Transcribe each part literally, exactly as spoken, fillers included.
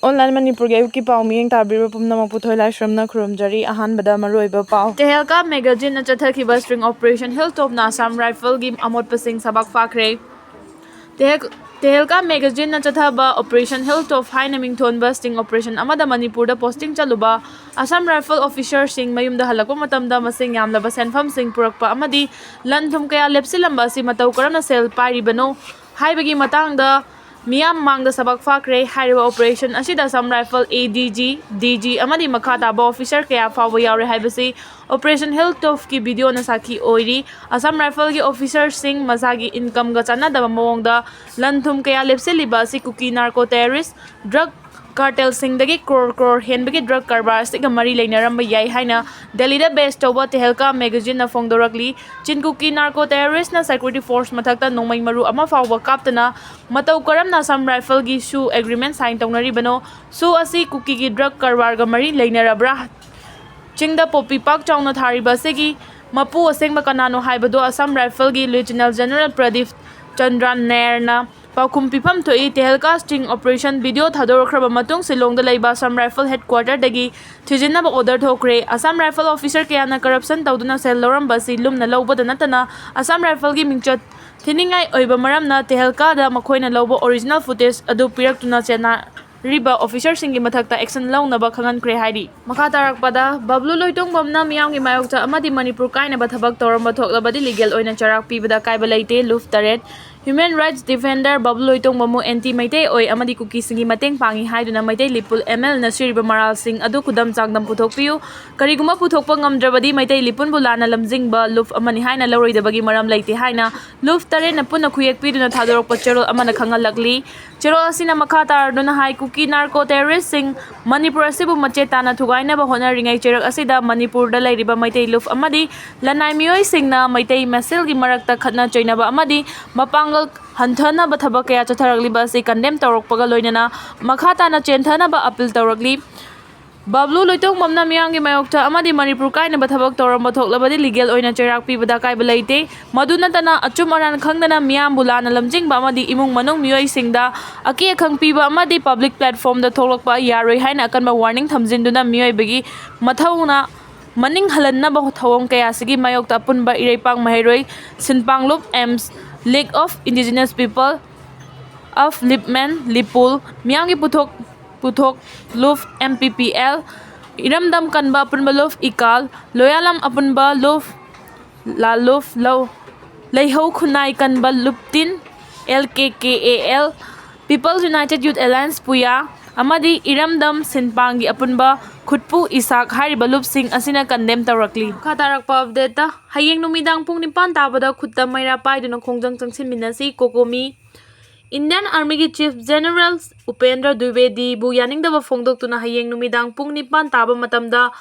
Online ꯃꯅꯤꯄꯨꯔꯒꯤ ꯑꯌꯨꯛꯀꯤ ꯄꯥꯎ ꯃꯤꯠꯌꯦꯡ ꯇꯥꯕꯤꯔꯤꯕ ꯄꯨꯝꯅꯃꯛꯄꯨ ꯊꯣꯏꯂꯥꯏꯁ꯭ꯔꯝꯅ ꯈꯨꯔꯨꯝꯖꯔꯤ꯫ ꯑꯍꯥꯟꯕꯗ ꯃꯔꯨꯑꯣꯏꯕ ꯄꯥꯎ꯫ ꯇꯦꯍꯦꯜꯀꯥ ꯃꯦꯒꯥꯖꯤꯟꯅ ꯆꯠꯊꯈꯤꯕ sting operation ꯍꯤꯜ ꯇꯣꯞꯅ ꯑꯁꯥꯝ ꯔꯥꯏꯐꯜꯒꯤ ꯑꯃꯣꯠꯄꯁꯤꯡ ꯁꯕꯥꯛ ꯐꯥꯈ꯭ꯔꯦ꯫ ꯇꯦꯍꯦꯜ-, ꯇꯦꯍꯦꯜꯀꯥ ꯃꯦꯒꯥꯖꯤꯟꯅ ꯆꯠꯊꯕ Operation Hilltop ꯍꯥꯏꯅ ꯃꯤꯡꯊꯣꯟꯕ sting operation ꯑꯃꯗ ꯃꯅꯤꯄꯨꯔꯗ posting ꯆꯠꯂꯨꯕ ꯑꯁꯥꯝ ꯔꯥꯏꯐꯜ officerꯁꯤꯡ ꯃꯌꯨꯝꯗ ꯍꯜꯂꯛꯄ ꯃꯇꯝꯗ ꯃꯁꯤꯡ ꯌꯥꯝꯂꯕ ꯁꯦꯟꯐꯝꯁꯤꯡ ꯄꯨꯔꯛꯄ ꯑꯃꯗꯤ ꯂꯟ ꯊꯨꯝ ꯀꯌꯥ ꯂꯦꯞꯁꯤꯜꯂꯝꯕ ꯑꯁꯤ ꯃꯇꯧ ꯀꯔꯝꯅ ꯁꯦꯜ ꯄꯥꯏꯔꯤꯕꯅꯣ ꯍꯥꯏꯕꯒꯤ ꯃꯇꯥꯡꯗ ꯃꯤꯌꯥꯝ ꯃꯥꯡꯗ ꯁꯕꯥꯛ ꯐꯥꯈ꯭ꯔꯦ꯫ ꯍꯥꯏꯔꯤꯕ operation ꯑꯁꯤꯗ ꯑꯁꯥꯝ ꯔꯥꯏꯐꯜ ADG, DG ꯑꯃꯗꯤ ꯃꯈꯥ ꯇꯥꯕ officer ꯀꯌꯥ ꯐꯥꯎꯕ ꯌꯥꯎꯔꯦ ꯍꯥꯏꯕꯁꯤ Operation Hilltopꯀꯤ videoꯅ ꯁꯥꯈꯤ ꯑꯣꯏꯔꯤ꯫ ꯑꯁꯥꯝ ꯔꯥꯏꯐꯜꯒꯤ officerꯁꯤꯡ ꯃꯁꯥꯒꯤ incomeꯒ ꯆꯥꯟꯅꯗꯕ ꯃꯑꯣꯡꯗ ꯂꯟ ꯊꯨꯝ ꯀꯌꯥ ꯂꯦꯞꯁꯤꯜꯂꯤꯕ ꯑꯁꯤ ꯀꯨꯀꯤ narco terrorist drug cartelꯁꯤꯡꯗꯒꯤ crore crore ꯍꯦꯟꯕꯒꯤ drug ꯀꯔꯕꯥꯔ ꯑꯁꯤꯒ ꯃꯔꯤ ꯂꯩꯅꯔꯝꯕ ꯌꯥꯏ ꯍꯥꯏꯅ ꯗꯦꯜꯂꯤꯗ base ꯇꯧꯕ ꯇꯦꯍꯦꯜꯀꯥ ꯃꯦꯒꯥꯖꯤꯟꯅ ꯐꯣꯡꯗꯣꯔꯛꯂꯤ꯫ ꯆꯤꯟ ꯀꯨꯀꯤ narco terroristꯅ security force ꯃꯊꯛꯇ ꯅꯣꯡꯃꯩ ꯃꯔꯨ ꯑꯃ ꯐꯥꯎꯕ ꯀꯥꯞꯇꯅ ꯃꯇꯧ ꯀꯔꯝꯅ Assam ꯔꯥꯏꯐꯜꯒꯤ SoO agreement sign ꯇꯧꯅꯔꯤꯕꯅꯣ? SoO ꯑꯁꯤ ꯀꯨꯀꯤꯒꯤ drug ꯀꯔꯕꯥꯔꯒ ꯃꯔꯤ ꯂꯩꯅꯔꯕ꯭ꯔꯥ? ꯆꯤꯡꯗ ꯄꯣꯄꯤ ꯄꯥꯛ ꯆꯥꯎꯅ ꯊꯥꯔꯤꯕ ꯑꯁꯤꯒꯤ ꯃꯄꯨ ꯑꯁꯦꯡꯕ ꯀꯅꯥꯅꯣ ꯍꯥꯏꯕꯗꯨ ꯑꯁꯥꯝ ꯔꯥꯏꯐꯜꯒꯤ Lieutenant General ꯄ꯭ꯔꯗꯤꯞ ꯆꯟꯗ꯭ꯔꯥꯟ ꯅꯦꯔꯅ ꯄꯥꯎꯈꯨꯝ ꯄꯤꯐꯝ ꯊꯣꯛꯏ꯫ ꯇꯦꯍꯦꯜꯀꯥ sting operation video ꯊꯥꯗꯣꯔꯛꯈ꯭ꯔꯕ ꯃꯇꯨꯡ ꯁꯤꯂꯣꯡꯗ ꯂꯩꯕ ꯑꯁꯥꯝ ꯔꯥꯏꯐꯜ headquarterꯗꯒꯤ ꯊꯤꯖꯤꯟꯅꯕ order ꯊꯣꯛꯈ꯭ꯔꯦ꯫ ꯑꯁꯥꯝ ꯔꯥꯏꯐꯜ officer ꯀꯌꯥꯅ corruption ꯇꯧꯗꯨꯅ ꯁꯦꯜ ꯂꯧꯔꯝꯕ ꯑꯁꯤ ꯂꯨꯝꯅ ꯂꯧꯕꯗ ꯅꯠꯇꯅ ꯑꯁꯥꯝ ꯔꯥꯏꯐꯜꯒꯤ ꯃꯤꯡꯆꯠ ꯊꯤꯅꯤꯡꯉꯥꯏ ꯑꯣꯏꯕ ꯃꯔꯝꯅ ꯇꯦꯍꯦꯜꯀꯥꯗ ꯃꯈꯣꯏꯅ ꯂꯧꯕ original footage ꯑꯗꯨ ꯄꯤꯔꯛꯇꯨꯅ ꯆꯦꯟꯅꯔꯤꯕ officerꯁꯤꯡꯒꯤ ꯃꯊꯛꯇ action ꯂꯧꯅꯕ ꯈꯪꯍꯟꯈ꯭ꯔꯦ ꯍꯥꯏꯔꯤ꯫ ꯃꯈꯥ ꯇꯥꯔꯛꯄꯗ, ꯕꯕꯂꯨ ꯂꯣꯏꯇꯣꯡꯕꯝꯅ ꯃꯤꯌꯥꯝꯒꯤ ꯃꯥꯌꯣꯛꯇ ꯑꯃꯗꯤ ꯃꯅꯤꯄꯨꯔ ꯀꯥꯏꯅꯕ ꯊꯕꯛ ꯇꯧꯔꯝꯕ ꯊꯣꯛꯂꯕꯗꯤ legal ꯑꯣꯏꯅ ꯆꯩꯔꯥꯛ ꯄꯤꯕꯗ ꯑꯀꯥꯏꯕ ꯂꯩꯇꯦ꯫ ꯂꯨꯞ ꯇꯔꯦꯠ꯫ Human rights defender ꯕꯕꯂꯨ ꯂꯣꯏꯇꯣꯡꯕꯝꯕꯨ anti Meitei ꯑꯣꯏ ꯑꯃꯗꯤ ꯀꯨꯀꯤꯁꯤꯡꯒꯤ ꯃꯇꯦꯡ ꯄꯥꯡꯏ ꯍꯥꯏꯗꯨꯅ ꯃꯩꯇꯩ ꯂꯤꯄꯨꯜ MLꯅ ꯁꯤꯔꯤꯕ ꯃꯔꯥꯜꯁꯤꯡ ꯑꯗꯨ ꯈꯨꯗꯝ ꯆꯥꯡꯗꯝ ꯄꯨꯊꯣꯛꯄꯤꯌꯨ꯫ ꯀꯔꯤꯒꯨꯝꯕ ꯄꯨꯊꯣꯛꯄ ꯉꯝꯗ꯭ꯔꯕꯗꯤ ꯃꯩꯇꯩ ꯂꯤꯄꯨꯟꯕꯨ ꯂꯥꯟꯅ ꯂꯝꯖꯤꯡꯕ ꯂꯨꯞ ꯑꯃꯅꯤ ꯍꯥꯏꯅ ꯂꯧꯔꯣꯏꯗꯕꯒꯤ ꯃꯔꯝ ꯂꯩꯇꯦ ꯍꯥꯏꯅ ꯂꯨꯞ ꯇꯔꯦꯠꯅ ꯄꯨꯟꯅ ꯈꯨꯌꯦꯛ ꯄꯤꯗꯨꯅ ꯊꯥꯗꯣꯔꯛꯄ ꯆꯦꯔꯣꯜ ꯑꯃꯅ ꯈꯪꯍꯜꯂꯛꯂꯤ꯫ ꯆꯦꯔꯣꯜ ꯑꯁꯤꯅ ꯃꯈꯥ ꯇꯥꯔꯗꯨꯅ ꯍꯥꯏ, ꯀꯨꯀꯤ narco terroristꯁꯤꯡ ꯃꯅꯤꯄꯨꯔ ꯑꯁꯤꯕꯨ ꯃꯆꯦꯠ ꯇꯥꯅ ꯊꯨꯒꯥꯏꯅꯕ ꯍꯣꯠꯅꯔꯤꯉꯩ ꯆꯩꯔꯛ ꯑꯁꯤꯗ ꯃꯅꯤꯄꯨꯔꯗ ꯂꯩꯔꯤꯕ ꯃꯩꯇꯩ ꯂꯨꯞ ꯑꯃꯗꯤ ꯂꯅꯥꯏ ꯃꯤꯑꯣꯏꯁꯤꯡꯅ ꯃꯩꯇꯩ ꯃꯁꯦꯜꯒꯤ ꯃꯔꯛꯇ ꯈꯠꯅ ꯆꯩꯅꯕ ꯑꯃꯗꯤ ꯃꯄꯥꯡꯒꯜ ꯍꯟꯊꯅꯕ ꯊꯕꯛ ꯀꯌꯥ ꯆꯠꯊꯔꯛꯂꯤꯕ ꯑꯁꯤ condemn ꯇꯧꯔꯛꯄꯒ ꯂꯣꯏꯅꯅ ꯃꯈꯥ ꯇꯥꯅ ꯆꯦꯟꯊꯅꯕ appeal ꯇꯧꯔꯛꯂꯤ꯫ ꯕꯕ꯭ꯂꯨ ꯂꯣꯏꯇꯣꯡꯕꯝꯅ ꯃꯤꯌꯥꯝꯒꯤ ꯃꯥꯌꯣꯛꯇ ꯑꯃꯗꯤ ꯃꯅꯤꯄꯨꯔ ꯀꯥꯏꯅꯕ ꯊꯕꯛ ꯇꯧꯔꯝꯕ ꯊꯣꯛꯂꯕꯗꯤ ꯂꯤꯒꯦꯜ ꯑꯣꯏꯅ ꯆꯩꯔꯥꯛ ꯄꯤꯕꯗ ꯑꯀꯥꯏꯕ ꯂꯩꯇꯦ꯫ ꯃꯗꯨ ꯅꯠꯇꯅ ꯑꯆꯨꯝ ꯑꯔꯥꯟ ꯈꯪꯗꯅ ꯃꯤꯌꯥꯝꯕꯨ ꯂꯥꯟꯅ ꯂꯝꯖꯤꯡꯕ ꯑꯃꯗꯤ ꯏꯃꯨꯡ ꯃꯅꯨꯡ ꯃꯤꯑꯣꯏꯁꯤꯡꯗ ꯑꯀꯤ ꯑꯈꯪ ꯄꯤꯕ ꯑꯃꯗꯤ ꯄꯕ꯭ꯂꯤꯛ ꯄ꯭ꯂꯦꯠꯐꯣꯝꯗ ꯊꯣꯛꯂꯛꯄ ꯌꯥꯔꯣꯏ ꯍꯥꯏꯅ ꯑꯀꯟꯕ ꯋꯥꯔꯅꯤꯡ ꯊꯝꯖꯤꯟꯗꯨꯅ ꯃꯤꯑꯣꯏꯕꯒꯤ ꯃꯊꯧꯅ ꯃꯅꯤꯡ ꯍꯜꯍꯟꯅꯕ ꯊꯧꯑꯣꯡ ꯀꯌꯥꯁꯤꯒꯤ ꯃꯥꯌꯣꯛꯇ ꯑꯄꯨꯟꯕ ꯏꯔꯩꯄꯥꯛ ꯃꯍꯩꯔꯣꯏ ꯁꯤꯟꯄꯥꯡꯂꯨꯞ ꯑꯦꯝꯁ, League of Indigenous People of Lipmen, ꯂꯤꯄꯨꯜ, ꯃꯤꯌꯥꯝꯒꯤ ꯄꯨꯊꯣꯛ ꯄꯨꯊꯣꯛ ꯂꯨꯞ, M P P L, ꯏꯔꯝꯗꯝ ꯀꯟꯕ ꯑꯄꯨꯟꯕ ꯂꯨꯞ, ꯏꯀꯥꯜ, ꯂꯣꯌꯥꯂꯝ ꯑꯄꯨꯟꯕ ꯂꯨꯞ, ꯂꯥꯂꯨꯞ, ꯂꯧ, ꯂꯩꯍꯧ ꯈꯨꯟꯅꯥꯏ ꯀꯟꯕ ꯂꯨꯞꯇꯤꯟ, L K K A L, People's United Youth Alliance, ꯄꯨꯌꯥ, ꯑꯃꯗꯤ ꯏꯔꯝꯗꯝ ꯁꯤꯟꯄꯥꯡꯒꯤ ꯑꯄꯨꯟꯕ ꯈꯨꯠꯄꯨ ꯏꯁꯥꯛ ꯍꯥꯏꯔꯤꯕ ꯂꯨꯞꯁꯤꯡ ꯑꯁꯤꯅ ꯀꯟꯗꯦꯝ ꯇꯧꯔꯛꯂꯤ꯫ ꯃꯈꯥ ꯇꯥꯔꯛꯄ ꯑꯞꯗꯦꯠꯇ, ꯍꯌꯦꯡ ꯅꯨꯃꯤꯗꯥꯡ ꯄꯨꯡ ꯅꯤꯄꯥꯟ ꯇꯥꯕꯗ ꯈꯨꯠꯇ ꯃꯩꯔꯥ ꯄꯥꯏꯗꯨꯅ ꯈꯣꯡꯖꯪ ꯆꯪꯁꯤꯟꯃꯤꯟꯅꯁꯤ꯫ ꯀꯣꯀꯣꯃꯤ꯫ ꯏꯟꯗꯤꯌꯟ ꯑꯥꯔꯃꯤꯒꯤ ꯆꯤꯐ ꯖꯦꯅꯔꯦꯜ ꯎꯄꯦꯟꯗ꯭ꯔ ꯗ꯭ꯋꯤꯕꯦꯗꯤꯕꯨ ꯌꯥꯅꯤꯡꯗꯕ ꯐꯣꯡꯗꯣꯛꯇꯨꯅ ꯍꯌꯦꯡ ꯅꯨꯃꯤꯗꯥꯡ ꯄꯨꯡ ꯅꯤꯄꯥꯟ ꯇꯥꯕ ꯃꯇꯝꯗ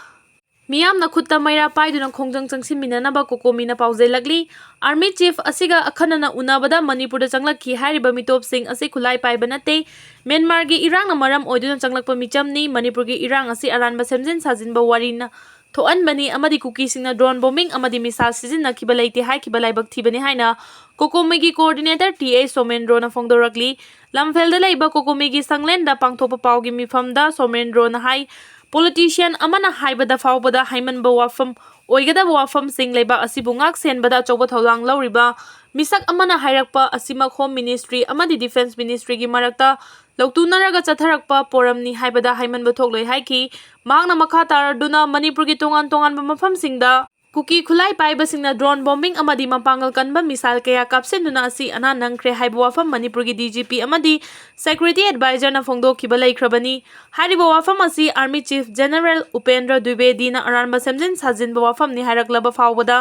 ꯃꯤꯌꯥꯝꯅ ꯈꯨꯠꯇ ꯃꯩꯔꯥ ꯄꯥꯏꯗꯨꯅ ꯈꯣꯡꯖꯪ ꯆꯪꯁꯤꯟꯃꯤꯟꯅꯅꯕ ꯀꯣꯀꯣꯃꯤꯅ ꯄꯥꯎꯖꯦꯜꯂꯛꯂꯤ꯫ ꯑꯥꯔꯃꯤ ꯆꯤꯐ ꯑꯁꯤꯒ ꯑꯈꯟꯅꯅ ꯎꯅꯕꯗ ꯃꯅꯤꯄꯨꯔꯗ ꯆꯪꯂꯛꯈꯤ ꯍꯥꯏꯔꯤꯕ ꯃꯤꯇꯣꯞꯁꯤꯡ ꯑꯁꯤ ꯈꯨꯠꯂꯥꯏ ꯄꯥꯏꯕ ꯅꯠꯇꯦ꯫ ꯃ꯭ꯌꯥꯟꯃꯥꯔꯒꯤ ꯏꯔꯥꯡꯅ ꯃꯔꯝ ꯑꯣꯏꯗꯨꯅ ꯆꯪꯂꯛꯄ ꯃꯤꯆꯝꯅꯤ꯫ ꯃꯅꯤꯄꯨꯔꯒꯤ ꯏꯔꯥꯡ ꯑꯁꯤ ꯑꯔꯥꯟꯕ ꯁꯦꯝꯖꯤꯟ ꯁꯥꯖꯤꯟꯕ ꯋꯥꯔꯤꯅ ꯊꯣꯛꯍꯟꯕꯅꯤ ꯑꯃꯗꯤ ꯀꯨꯀꯤꯁꯤꯡꯅ ꯗ꯭ꯔꯣꯟ ꯕꯣꯝꯕꯤꯡ ꯑꯃꯗꯤ ꯃꯤꯁꯥꯏꯜ ꯁꯤꯖꯤꯟꯅꯈꯤꯕ ꯂꯩꯇꯦ ꯍꯥꯏꯈꯤꯕ ꯂꯥꯏꯕꯛ ꯊꯤꯕꯅꯤ ꯍꯥꯏꯅ ꯀꯣꯀꯣꯃꯤꯒꯤ ꯀꯣꯑꯣꯔꯗꯤꯅꯦꯇꯔ ꯇꯤ ꯑꯩꯆ ꯁꯣꯃꯦꯟꯗ꯭ꯔꯣꯅ ꯐꯣꯡꯗꯣꯔꯛꯂꯤ꯫ ꯂꯝꯐꯦꯜꯗ ꯂꯩꯕ ꯀꯣꯀꯣꯃꯤꯒꯤ ꯁꯪꯂꯦꯟꯗ ꯄꯥꯡꯊꯣꯛꯄ ꯄꯥꯎꯒꯤ ꯃꯤꯐꯝꯗ ꯁꯣꯃꯦꯟꯗ꯭ꯔꯣꯅ ꯍꯥꯏ, ꯄꯣꯂꯤꯇꯤꯁꯤꯌꯥꯟ ꯑꯃꯅ ꯍꯥꯏꯕꯗ ꯐꯥꯎꯕꯗ ꯍꯥꯏꯃꯟꯕ ꯋꯥꯐꯝ ꯑꯣꯏꯒꯗꯕ ꯋꯥꯐꯝꯁꯤꯡ ꯂꯩꯕꯥꯛ ꯑꯁꯤꯕꯨ ꯉꯥꯛ ꯁꯦꯟꯕꯗ ꯑꯆꯧꯕ ꯊꯧꯗꯥꯡ ꯂꯧꯔꯤꯕ ꯃꯤꯁꯛ ꯑꯃꯅ ꯍꯥꯏꯔꯛꯄ ꯑꯁꯤꯃꯛ ꯍꯣꯝ ꯃꯤꯅꯤꯁꯇ꯭ꯔꯤ ꯑꯃꯗꯤ ꯗꯤꯐꯦꯟꯁ ꯃꯤꯅꯤꯁꯇ꯭ꯔꯤꯒꯤ ꯃꯔꯛꯇ ꯂꯧꯇꯨꯅꯔꯒ ꯆꯠꯊꯔꯛꯄ ꯄꯣꯔꯝꯅꯤ ꯍꯥꯏꯕꯗ ꯍꯥꯏꯃꯟꯕ ꯊꯣꯛꯂꯣꯏ ꯍꯥꯏꯈꯤ꯫ ꯃꯍꯥꯛꯅ ꯃꯈꯥ ꯇꯥꯔꯗꯨꯅ ꯃꯅꯤꯄꯨꯔꯒꯤ ꯇꯣꯉꯥꯟ ꯇꯣꯉꯥꯟꯕ ꯃꯐꯝꯁꯤꯡꯗ ꯀꯨꯀꯤ ꯈꯨꯠꯂꯥꯏ ꯄꯥꯏꯕꯁꯤꯡꯅ ꯗ꯭ꯔꯣꯟ ꯕꯣꯝꯕꯤꯡ ꯑꯃꯗꯤ ꯃꯄꯥꯡꯒꯜ ꯀꯟꯕ ꯃꯤꯁꯥꯏꯜ ꯀꯌꯥ ꯀꯥꯞꯁꯤꯟꯗꯨꯅ ꯑꯁꯤ ꯑꯅꯥ ꯅꯪꯈ꯭ꯔꯦ ꯍꯥꯏꯕ ꯋꯥꯐꯝ ꯃꯅꯤꯄꯨꯔꯒꯤ ꯗꯤ ꯖꯤ ꯄꯤ ꯑꯃꯗꯤ ꯁꯦꯀ꯭ꯌꯨꯔꯤꯇꯤ ꯑꯦꯗꯚꯥꯏꯖꯔꯅ ꯐꯣꯡꯗꯣꯛꯈꯤꯕ ꯂꯩꯈ꯭ꯔꯕꯅꯤ꯫ ꯍꯥꯏꯔꯤꯕ ꯋꯥꯐꯝ ꯑꯁꯤ ꯑꯥꯔꯃꯤ ꯆꯤꯐ ꯖꯦꯅꯔꯦꯜ ꯎꯄꯦꯟꯗ꯭ꯔ ꯗ꯭ꯋꯤꯕꯦꯗꯤꯅ ꯑꯔꯥꯟꯕ ꯁꯦꯝꯖꯤꯟ ꯁꯥꯖꯤꯟꯕ ꯋꯥꯐꯝꯅꯤ ꯍꯥꯏꯔꯛꯂꯕ ꯐꯥꯎꯕꯗ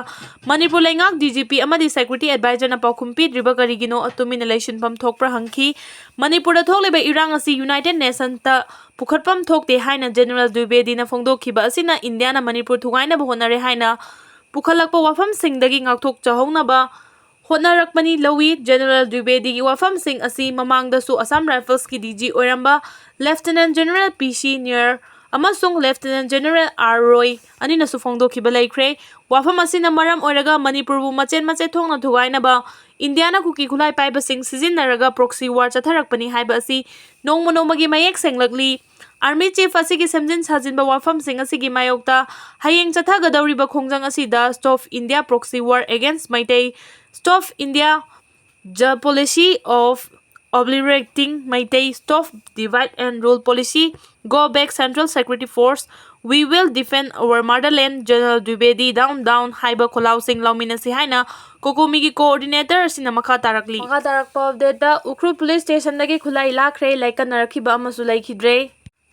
ꯃꯅꯤꯄꯨꯔ ꯂꯩꯉꯥꯛ ꯗꯤ ꯖꯤ ꯄꯤ ꯑꯃꯗꯤ ꯁꯦꯀ꯭ꯌꯨꯔꯤꯇꯤ ꯑꯦꯗꯚꯥꯏꯖꯔꯅ ꯄꯥꯎꯈꯨꯝ ꯄꯤꯗ꯭ꯔꯤꯕ ꯀꯔꯤꯒꯤꯅꯣ, ꯇꯨꯃꯤꯟꯅ ꯂꯩꯁꯤꯟꯐꯝ ꯊꯣꯛꯄ꯭ꯔꯥ ꯍꯪꯈꯤ꯫ ꯃꯅꯤꯄꯨꯔꯗ ꯊꯣꯛꯂꯤꯕ ꯏꯔꯥꯡ ꯑꯁꯤ ꯌꯨꯅꯥꯏꯇꯦꯗ ꯅꯦꯁꯟꯇ ꯄꯨꯈꯠꯐꯝ ꯊꯣꯛꯇꯦ ꯍꯥꯏꯅ ꯖꯦꯅꯔꯦꯜ ꯗ꯭ꯋꯤꯕꯦꯗꯤꯅ ꯐꯣꯡꯗꯣꯛꯈꯤꯕ ꯑꯁꯤꯅ ꯏꯟꯗꯤꯌꯥꯅ ꯃꯅꯤꯄꯨꯔ ꯊꯨꯒꯥꯏꯅꯕ ꯍꯣꯠꯅꯔꯦ ꯍꯥꯏꯅ ꯄꯨꯈꯠꯂꯛꯄ ꯋꯥꯐꯝꯁꯤꯡꯗꯒꯤ ꯉꯥꯛꯊꯣꯛꯆꯍꯧꯅꯕ ꯍꯣꯠꯅꯔꯛꯄꯅꯤ ꯂꯧꯏ꯫ ꯖꯦꯅꯔꯦꯜ ꯗ꯭ꯋꯤꯕꯦꯗꯤꯒꯤ ꯋꯥꯐꯝꯁꯤꯡ ꯑꯁꯤ ꯃꯃꯥꯡꯗꯁꯨ ꯑꯁꯥꯝ ꯔꯥꯏꯐꯜꯁꯀꯤ ꯗꯤ ꯖꯤ ꯑꯣꯏꯔꯝꯕ ꯂꯦꯐꯇꯤꯅꯦꯟ ꯖꯦꯅꯔꯦꯜ ꯄꯤ ꯁꯤ ꯅꯤꯌꯔ ꯑꯃꯁꯨꯡ Lieutenant General R Roy ꯑꯅꯤꯅꯁꯨ ꯐꯣꯡꯗꯣꯛꯈꯤꯕ ꯂꯩꯈ꯭ꯔꯦ꯫ ꯋꯥꯐꯝ ꯑꯁꯤꯅ ꯃꯔꯝ ꯑꯣꯏꯔꯒ ꯃꯅꯤꯄꯨꯔꯕꯨ ꯃꯆꯦꯠ ꯃꯆꯦꯠ ꯊꯣꯛꯅ ꯊꯨꯒꯥꯏꯅꯕ ꯏꯟꯗꯤꯌꯥꯅ ꯀꯨꯀꯤ ꯈꯨꯠꯂꯥꯏ ꯄꯥꯏꯕꯁꯤꯡ ꯁꯤꯖꯤꯟꯅꯔꯒ proxy war ꯆꯠꯊꯔꯛꯄꯅꯤ ꯍꯥꯏꯕ ꯑꯁꯤ ꯅꯣꯡꯃ ꯅꯣꯡꯃꯒꯤ ꯃꯌꯦꯛ ꯁꯦꯡꯂꯛꯂꯤ꯫ Army Chief ꯑꯁꯤꯒꯤ ꯁꯦꯝꯖꯤꯟ ꯁꯥꯖꯤꯟꯕ ꯋꯥꯐꯝꯁꯤꯡ ꯑꯁꯤꯒꯤ ꯃꯥꯌꯣꯛꯇ ꯍꯌꯦꯡ ꯆꯠꯊꯒꯗꯧꯔꯤꯕ ꯈꯣꯡꯖꯪ ꯑꯁꯤꯗ Stop India Proxy War Against Meitei, Stop India the Policy of Obliterating Meitei, Stop Divide and Rule Policy, Go Back Central Security Force, We Will Defend Our Motherland, General Dwivedi Down Down ꯍꯥꯏꯕ ꯈꯣꯜꯂꯥꯎꯁꯤꯡ ꯂꯥꯎꯃꯤꯟꯅꯁꯤ ꯍꯥꯏꯅ COCOMIꯒꯤ coordinator ꯑꯁꯤꯅ ꯃꯈꯥ ꯇꯥꯔꯛꯂꯤ꯫ ꯃꯈꯥ ꯇꯥꯔꯛꯄ updateꯇ, Ukhrul police stationꯗꯒꯤ ꯈꯨꯠꯂꯥꯏ ꯂꯥꯛꯈ꯭ꯔꯦ, ꯂꯥꯏꯀꯠꯅꯔꯛꯈꯤꯕ ꯑꯃꯁꯨ ꯂꯩꯈꯤꯗ꯭ꯔꯦ꯫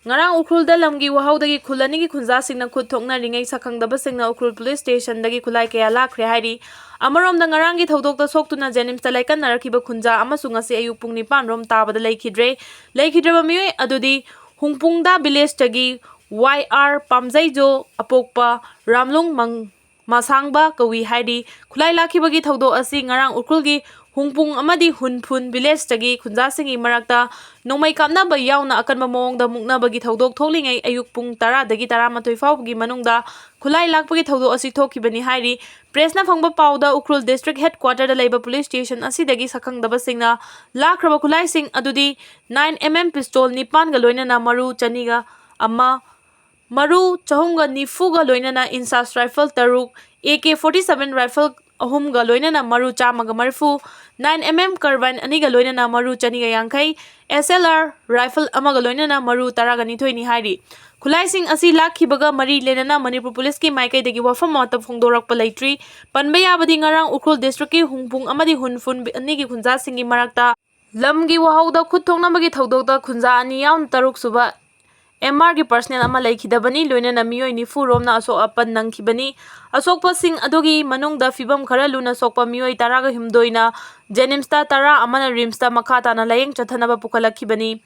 ꯉꯔꯥꯡ ꯎꯈ꯭ꯔꯨꯜꯗ ꯂꯝꯒꯤ ꯋꯥꯍꯧꯗꯒꯤ ꯈꯨꯜ ꯑꯅꯤꯒꯤ ꯈꯨꯟꯖꯥꯁꯤꯡꯅ ꯈꯨꯠ ꯊꯣꯛꯅꯔꯤꯉꯩ, ꯁꯛꯈꯪꯗꯕꯁꯤꯡꯅ ꯎꯈ꯭ꯔꯨꯜ police stationꯗꯒꯤ ꯈꯨꯠꯂꯥꯏ ꯀꯌꯥ ꯂꯥꯛꯈ꯭ꯔꯦ ꯍꯥꯏꯔꯤ꯫ ꯑꯃꯔꯣꯝꯗ, ꯉꯔꯥꯡꯒꯤ ꯊꯧꯗꯣꯛꯇ ꯁꯣꯛꯇꯨꯅ JNIMSꯇ ꯂꯥꯏꯀꯠꯅꯔꯛꯈꯤꯕ ꯈꯨꯟꯖꯥ ꯑꯃꯁꯨ ꯉꯁꯤ ꯑꯌꯨꯛ ꯄꯨꯡ ꯅꯤꯄꯥꯟ ꯔꯣꯝ ꯇꯥꯕꯗ ꯂꯩꯈꯤꯗ꯭ꯔꯦ꯫ ꯂꯩꯈꯤꯗ꯭ꯔꯕ ꯃꯤꯑꯣꯏ ꯑꯗꯨꯗꯤ ꯍꯨꯡꯄꯨꯡꯗ villageꯇꯒꯤ Y R ꯄꯥꯝꯖꯩꯖꯣ ꯑꯄꯣꯛꯄ ꯔꯥꯝꯂꯨꯡ ꯃꯪ-, ꯃꯁꯥꯡꯕ ꯀꯧꯏ ꯍꯥꯏꯔꯤ꯫ ꯈꯨꯠꯂꯥꯏ ꯂꯥꯛꯈꯤꯕꯒꯤ ꯊꯧꯗꯣꯛ ꯑꯁꯤ ꯉꯔꯥꯡ ꯎꯈ꯭ꯔꯨꯜꯒꯤ ꯍꯨꯡꯄꯨꯡ ꯑꯃꯗꯤ ꯍꯨꯟꯐꯨꯟ villageꯇꯒꯤ ꯈꯨꯟꯖꯥꯁꯤꯡꯒꯤ ꯃꯔꯛꯇ ꯅꯣꯡꯃꯩ ꯀꯥꯞꯅꯕ ꯌꯥꯎꯅ ꯑꯀꯟꯕ ꯃꯑꯣꯡꯗ ꯃꯨꯛꯅꯕꯒꯤ ꯊꯧꯗꯣꯛ ꯊꯣꯛꯂꯤꯉꯩ, ꯑꯌꯨꯛ ꯄꯨꯡ ꯇꯔꯥꯗꯒꯤ ꯇꯔꯥꯃꯥꯊꯣꯏ ꯐꯥꯎꯕꯒꯤ ꯃꯅꯨꯡꯗ ꯈꯨꯠꯂꯥꯏ ꯂꯥꯛꯄꯒꯤ ꯊꯧꯗꯣꯛ ꯑꯁꯤ ꯊꯣꯛꯈꯤꯕꯅꯤ ꯍꯥꯏꯔꯤ꯫ Pressꯅ ꯐꯪꯕ ꯄꯥꯎꯗ, ꯎꯈ꯭ꯔꯨꯜ district headquarterꯗ ꯂꯩꯕ police station ꯑꯁꯤꯗꯒꯤ ꯁꯛꯈꯪꯗꯕꯁꯤꯡꯅ ꯂꯥꯛꯈ꯭ꯔꯕ ꯈꯨꯠꯂꯥꯏꯁꯤꯡ ꯑꯗꯨꯗꯤ nine M M pistol ꯅꯤꯄꯥꯟꯒ ꯂꯣꯏꯅꯅ ꯃꯔꯨ ꯆꯅꯤꯒ ꯑꯃ, ꯃꯔꯨ ꯆꯍꯨꯝꯒ ꯅꯤꯐꯨꯒ ꯂꯣꯏꯅꯅ INSAS rifle ꯇꯔꯨꯛ, A K forty seven rifle ꯑꯍꯨꯝꯒ ꯂꯣꯏꯅꯅ ꯃꯔꯨ ꯆꯥꯝꯃꯒ ꯃꯔꯤꯐꯨ, nine M M carbine ꯑꯅꯤꯒ ꯂꯣꯏꯅꯅ ꯃꯔꯨ ꯆꯅꯤꯒ ꯌꯥꯡꯈꯩ, S L R rifle ꯑꯃꯒ ꯂꯣꯏꯅꯅ ꯃꯔꯨ ꯇꯔꯥꯒ ꯅꯤꯊꯣꯏꯅꯤ ꯍꯥꯏꯔꯤ꯫ ꯈꯨꯠꯂꯥꯏꯁꯤꯡ ꯑꯁꯤ ꯂꯥꯛꯈꯤꯕꯒ ꯃꯔꯤ ꯂꯩꯅꯅ ꯃꯅꯤꯄꯨꯔ policeꯀꯤ ꯃꯥꯏꯀꯩꯗꯒꯤ ꯋꯥꯐꯝ ꯑꯃꯠꯇ ꯐꯣꯡꯗꯣꯔꯛꯄ ꯂꯩꯇ꯭ꯔꯤ꯫ ꯄꯟꯕ ꯌꯥꯕꯗꯤ, ꯉꯔꯥꯡ ꯎꯈ꯭ꯔꯨꯜ districtꯀꯤ ꯍꯨꯡꯄꯨꯡ ꯑꯃꯗꯤ ꯍꯨꯟꯐꯨꯟ ꯑꯅꯤꯒꯤ ꯈꯨꯟꯖꯥꯁꯤꯡꯒꯤ ꯃꯔꯛꯇ ꯂꯝꯒꯤ ꯋꯥꯍꯧꯗ ꯈꯨꯠ ꯊꯣꯛꯅꯕꯒꯤ ꯊꯧꯗꯣꯛꯇ ꯈꯨꯟꯖꯥ ꯑꯅꯤ ꯌꯥꯎꯅ ꯇꯔꯨꯛ ꯁꯨꯕ M Rꯒꯤ personnel ꯑꯃ ꯂꯩꯈꯤꯗꯕꯅꯤ, ꯂꯣꯏꯅꯅ ꯃꯤꯑꯣꯏ ꯅꯤꯐꯨ ꯔꯣꯝꯅ ꯑꯁꯣꯛ ꯑꯄꯟ ꯅꯪꯈꯤꯕꯅꯤ꯫ ꯑꯁꯣꯛꯄꯁꯤꯡ ꯑꯗꯨꯒꯤ ꯃꯅꯨꯡꯗ ꯐꯤꯕꯝ ꯈꯔ ꯂꯨꯅ ꯁꯣꯛꯄ ꯃꯤꯑꯣꯏ ꯇꯔꯥꯒ ꯍꯨꯝꯗꯣꯏꯅ JNIMSꯇ, ꯇꯔꯥ ꯑꯃꯅ RIMSꯇ ꯃꯈꯥ ꯇꯥꯅ ꯂꯥꯌꯦꯡ ꯆꯠꯊꯅꯕ ꯄꯨꯈꯠꯂꯛꯈꯤꯕꯅꯤ꯫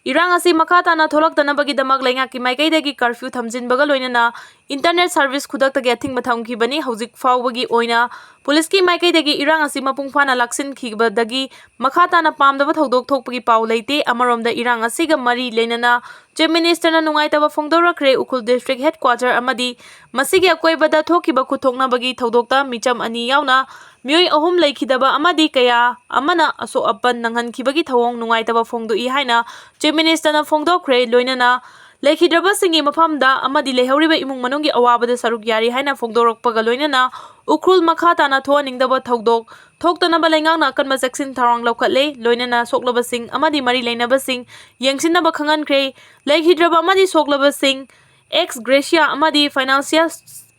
ꯏꯔꯥꯡ ꯑꯁꯤ ꯃꯈꯥ ꯇꯥꯅ ꯊꯣꯛꯂꯛꯇꯅꯕꯒꯤꯗꯃꯛ ꯂꯩꯉꯥꯛꯀꯤ ꯃꯥꯏꯀꯩꯗꯒꯤ curfew ꯊꯝꯖꯤꯟꯕꯒ ꯂꯣꯏꯅꯅ internet service ꯈꯨꯗꯛꯇꯒꯤ ꯑꯊꯤꯡꯕ ꯊꯝꯈꯤꯕꯅꯤ꯫ ꯍꯧꯖꯤꯛ ꯐꯥꯎꯕꯒꯤ ꯑꯣꯏꯅ ꯄꯨꯂꯤꯁꯀꯤ ꯃꯥꯏꯀꯩꯗꯒꯤ ꯏꯔꯥꯡ ꯑꯁꯤ ꯃꯄꯨꯡ ꯐꯥꯅ ꯂꯥꯛꯁꯤꯟꯈꯤꯕꯗꯒꯤ ꯃꯈꯥ ꯇꯥꯅ ꯄꯥꯝꯗꯕ ꯊꯧꯗꯣꯛ ꯊꯣꯛꯄꯒꯤ ꯄꯥꯎ ꯂꯩꯇꯦ꯫ ꯑꯃꯔꯣꯝꯗ ꯏꯔꯥꯡ ꯑꯁꯤꯒ ꯃꯔꯤ ꯂꯩꯅꯅ Chief Minister ꯅ ꯅꯨꯡꯉꯥꯏꯇꯕ ꯐꯣꯡꯗꯣꯔꯛꯈ꯭ꯔꯦ꯫ ꯎꯈ꯭ꯔꯨꯜ district headquarter ꯑꯃꯗꯤ ꯃꯁꯤꯒꯤ ꯑꯀꯣꯏꯕꯗ ꯊꯣꯛꯈꯤꯕ ꯈꯨꯠꯊꯣꯛꯅꯕꯒꯤ ꯊꯧꯗꯣꯛꯇ ꯃꯤꯆꯝ ꯑꯅꯤ ꯌꯥꯎꯅ ꯃꯤꯑꯣꯏ ꯑꯍꯨꯝ ꯂꯩꯈꯤꯗꯕ ꯑꯃꯗꯤ ꯀꯌꯥ ꯑꯃꯅ ꯑꯁꯣꯛ ꯑꯄꯟ ꯅꯪꯍꯟꯈꯤꯕꯒꯤ ꯊꯧꯑꯣꯡ ꯅꯨꯡꯉꯥꯏꯇꯕ ꯐꯣꯡꯗꯣꯛꯏ ꯍꯥꯏꯅ Chief Minister ꯅ ꯐꯣꯡꯗꯣꯛꯈ꯭ꯔꯦ꯫ ꯂꯣꯏꯅꯅ ꯂꯩꯈꯤꯗ꯭ꯔꯕꯁꯤꯡꯒꯤ ꯃꯐꯝꯗ ꯑꯃꯗꯤ ꯂꯩꯍꯧꯔꯤꯕ ꯏꯃꯨꯡ ꯃꯅꯨꯡꯒꯤ ꯑꯋꯥꯕꯗ ꯁꯔꯨꯛ ꯌꯥꯔꯤ ꯍꯥꯏꯅ ꯐꯣꯡꯗꯣꯔꯛꯄꯒ ꯂꯣꯏꯅꯅ ꯎꯈ꯭ꯔꯨꯜ ꯃꯈꯥ ꯇꯥꯅ ꯊꯣꯛꯍꯟꯅꯤꯡꯗꯕ ꯊꯧꯗꯣꯛ ꯊꯣꯛꯇꯅꯕ ꯂꯩꯉꯥꯛꯅ ꯑꯀꯟꯕ ꯆꯦꯛꯁꯤꯟ ꯊꯧꯔꯥꯡ ꯂꯧꯈꯠꯂꯦ꯫ ꯂꯣꯏꯅꯅ ꯁꯣꯛꯂꯕꯁꯤꯡ ꯑꯃꯗꯤ ꯃꯔꯤ ꯂꯩꯅꯕꯁꯤꯡ ꯌꯦꯡꯁꯤꯟꯅꯕ ꯈꯪꯍꯟꯈ꯭ꯔꯦ꯫ ꯂꯩꯈꯤꯗ꯭ꯔꯕ ꯑꯃꯗꯤ ꯁꯣꯛꯂꯕꯁꯤꯡ ex gratia ꯑꯃꯗꯤ financial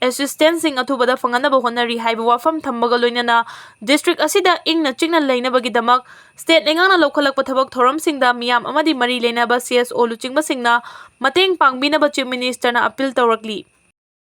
assistance ꯁꯤꯡ ꯑꯊꯨꯕꯗ ꯐꯪꯍꯟꯅꯕ ꯍꯣꯠꯅꯔꯤ ꯍꯥꯏꯕ ꯋꯥꯐꯝ ꯊꯝꯕꯒ ꯂꯣꯏꯅꯅ district ꯑꯁꯤꯗ ꯏꯪꯅ ꯆꯤꯛꯅ ꯂꯩꯅꯕꯒꯤꯗꯃꯛ state ꯂꯩꯉꯥꯛꯅ ꯂꯧꯈꯠꯂꯛꯄ ꯊꯕꯛ ꯊꯧꯔꯝꯁꯤꯡꯗ ꯃꯤꯌꯥꯝ ꯑꯃꯗꯤ ꯃꯔꯤ ꯂꯩꯅꯕ C S O ꯂꯨꯆꯤꯡꯕꯁꯤꯡꯅ ꯃꯇꯦꯡ ꯄꯥꯡꯕꯤꯅꯕ Chief Minister ꯅ appeal ꯇꯧꯔꯛꯂꯤ꯫